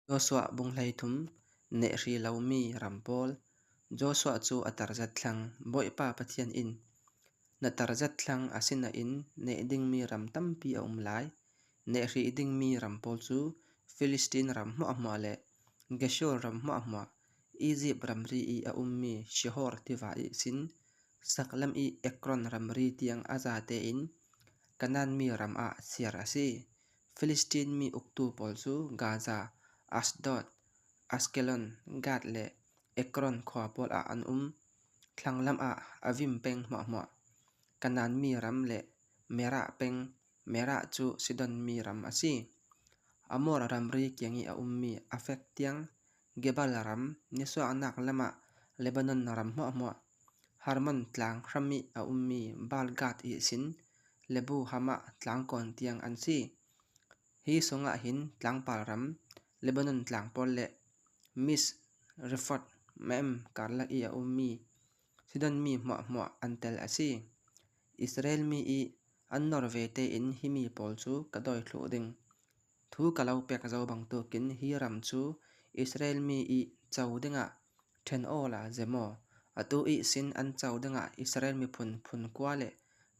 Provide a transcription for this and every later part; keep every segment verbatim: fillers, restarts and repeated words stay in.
Joshua bung hleithum. Nehri lo mi ram pawl. Joshua chu a tarjat thlang. Bawipa Pathian in, na tarjat thlang a sina in neh ding mi ram tampi a um lai. Nehri ding mi ram pawl chu Philistine ram hmuahhmuah le Geshur ram hmuahhmuah, Egypt ramri i a um mi Sihor tiva i sin, saklam i Ekron ramri tiang a zate in, Kanan mi ram ah siar a si. Philistine mi uktu pawl chu Gaza, Ashdod, Askelon, Gat le Ekron khua pawl ah an um. Thlanglam ah Avim peng hmuahhmuah, Kanan mi ram le Merah peng, Merah chu Sidon mi ram a si. Amor ramri kiang i a um mi Afek tiang, Gebal ram, nisuahnak lam ah Lebanon ram hmuahhmuah, Harmon tlang hram i a um mi Baal-gad i sin, Lebo Hamat tlang kawn tiang an si. Hi sungah hin tlangpal ram, Lebanon tlang pawl le Misrefot-maim karlak i a um mi Sidon mi hmuahhmuah an tel a si. Israel mi i an nor ve te in hi mi pawl chu ka dawi thluh ding. Thu ka lo pek zo bang tukin hi ram chu Israel mi i cho dingah then awl a zem aw. A tu i sin an cho dingah Israel miphun phun kua le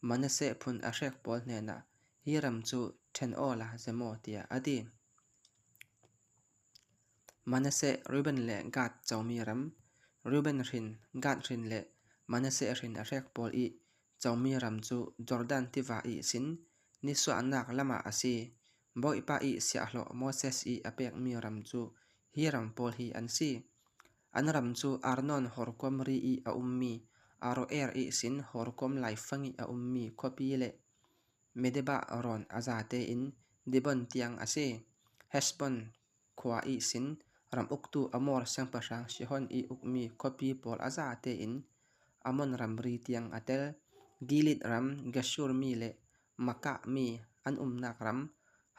Manasseh phun a hrek pawl hnenah hi ram chu then awl a zem aw, tia a ti. Manasseh, Reuben le Gad chomi ram. Reuben hrin, Gad hrin le Manasseh hrin a hrek pawl i chomi ram chu Jordan tiva i sin, nisuahnak lam ah a si. Bawipa i siahhlawh Moses i a pek mi ram chu hi ram pawl hi an si. An ram chu Arnon hawrkuam ri i a um mi Aroer i sin, hawrkuam laifang i a um mi khuapi le Medeba rawn a zate in Dibon tiang a si. Hesbon khua i sin, ram uktu Amor siangpahrang Sihon i uk mi khuapi pawl a zate in Amon ramri tiang a tel. Gilead ram, Geshur mi le Maakah mi an umnak ram,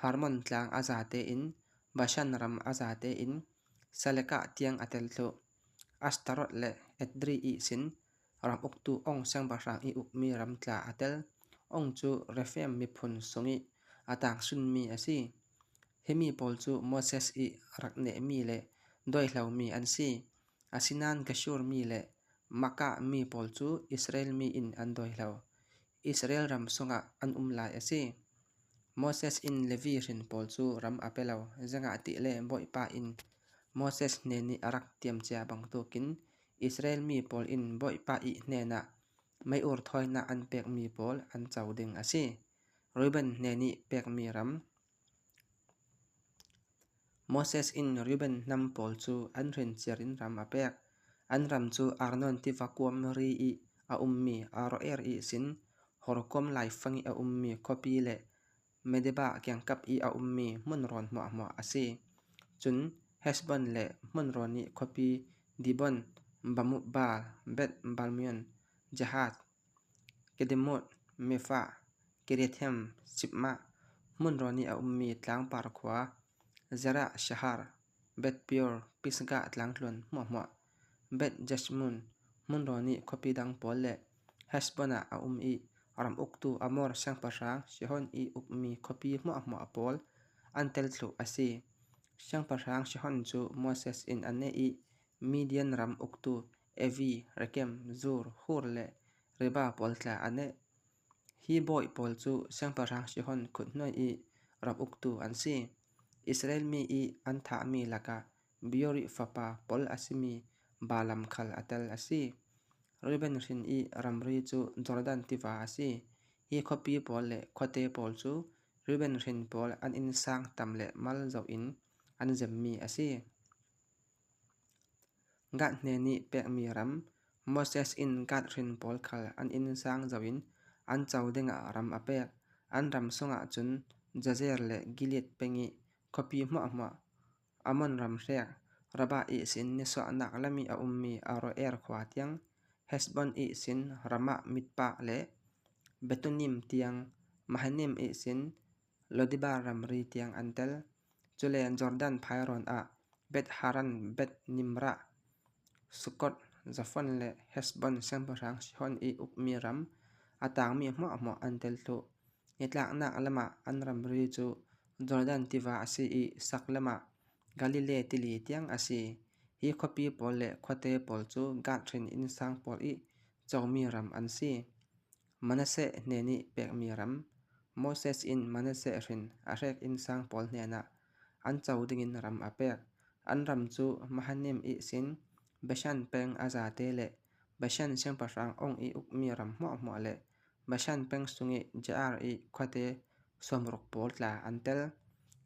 Hermon tlang a zate in, Bashan ram a zate in Salekah tiang a tel thluh. Ashtaroth le Edrei i sin, ram uktu On siangpahrang i uk mi ram tla a tel. On chu Rephaim miphun sung i a tangsun mi a si. Hi mi pawl chu Moses i rak neh mi le dawi hlo mi an si. Asinan Geshur mi le Maakah mi pawl chu Israel mi in an dawi hlo, Israel ram sungah an um lai a si. Moses in Levi hrin pawl chu ram a pe lo, ziangahtile Bawipa in Moses hnen i a rak tiam chia bang tukin Israel mi pawl in Bawipa i hnenah mei-ur thawina an pek mi pawl an cho ding a si. Reuben hnen i pek mi ram. Moses in Reuben hnam pawl chu an hrin chiar in ram a pek. An ram chu Arnon tiva kuam ri i a um mi Aroer i sin, hawrkuam laifang i a um mi khuapi le Medeba kiangkap i a um mi hmun rawn hmuahhmuah a si. Chun Hesbon le hmun rawn i khuapi Dibon, Bamot-baal, Beth-baal-meon, Jahaz, Kedemoth, Mephah, Kiriathaim, Sibmah, hmun rawn i a um mi tlangpar khua, Zerah, Shahar, Beth-peor, Pisgah tlangtluan hmuahhmuah, Beth-jeshimon, hmun rawn i khuapi dang pawl le Hesbon ah a um i ram uktu Amor siangpahrang Sihon i uk mi khuapi hmuahhmuah pawl an tel thluh a si. Siangpahrang Sihon chu Moses in a neh i Midian ram uktu Evi, Rekem, Zur, Hur le Reba pawl tla a neh. Hi bawi pawl chu siangpahrang Sihon khut hnuai i ram uktu an si. Israel mi i an thah mi lakah Beor i fapa pawl a si mi Balaam khal a tel a si. Reuben hrin i ramri chu Jordan tiva a si. Hi khuapi pawl le khuate pawl chu Reuben hrin pawl an insang tam le mal zo in an zem mi a si. Gad hnen i pek mi ram. Moses in Gad hrin pawl khal an insang zo in an cho dingah ram a pek. An ram sungah chun Jazer le Gilead peng i khuapi hmuahhmuah, Amon ram hrek, Rabah i sin nisuahnak lam i a um mi Aroer khua tiang, Hesbon i sin Ramah-mizpah le Betonim tiang, Mahanaim i sin Lodebar ramri tiang an tel. Chule Jordan phai rawn ah Beth-haran, Beth-nimra, Sukkot, Zafon le Hesbon siangpahrang Sihon i uk mi ram a tang mi hmuahhmuah an tel thluh. Nitlaknak lamah an ramri chu Jordan tiva a si i sak lamah Galilee tili tiang a si. Hi khawpi pawl leh khawte pawl chu Gad hrin insâng pawl i chomi ram an si. Manasseh hnenih pêkmi ram. Moses in Manasseh hrin a hrêk insâng pawl hnên ah an cho dingin ram a pêk. An ram chu Mahanaim ihsin Bashan peng a zate leh Bashan siangpahrâng ong i ukmi ram hmawhmawh leh Bashan peng sung i Jaar i khawte sâwmruk pawl tla an tel.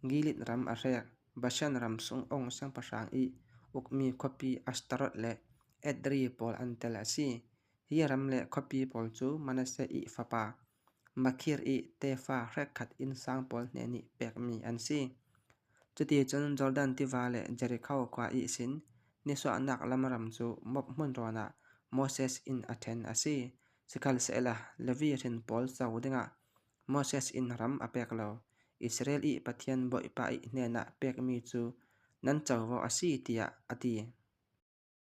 Gilead ram a hrêk, Bashan ram sung ong siangpahrâng i ukmi khawpi Ashtaroth leh Edrei pawl an tel a si. Hi ram leh khawpi pawl chu Manasseh i fapa Makir i tefa hrêk khat insâng pawl hnenih pêkmi an si. Chutichun Jordan tiva leh Jerikho kua ihsin nisuahnâk lam ram chu Moab hmunrawn ah Moses in a ṭhen a si. Sikhalsehla Levi hrin pawl cho ding ah Moses in ram a pêk lo. Israel i Pathian Bawipa i hnên ah pêkmi chu nan cho vaw a si, ti ah a ti.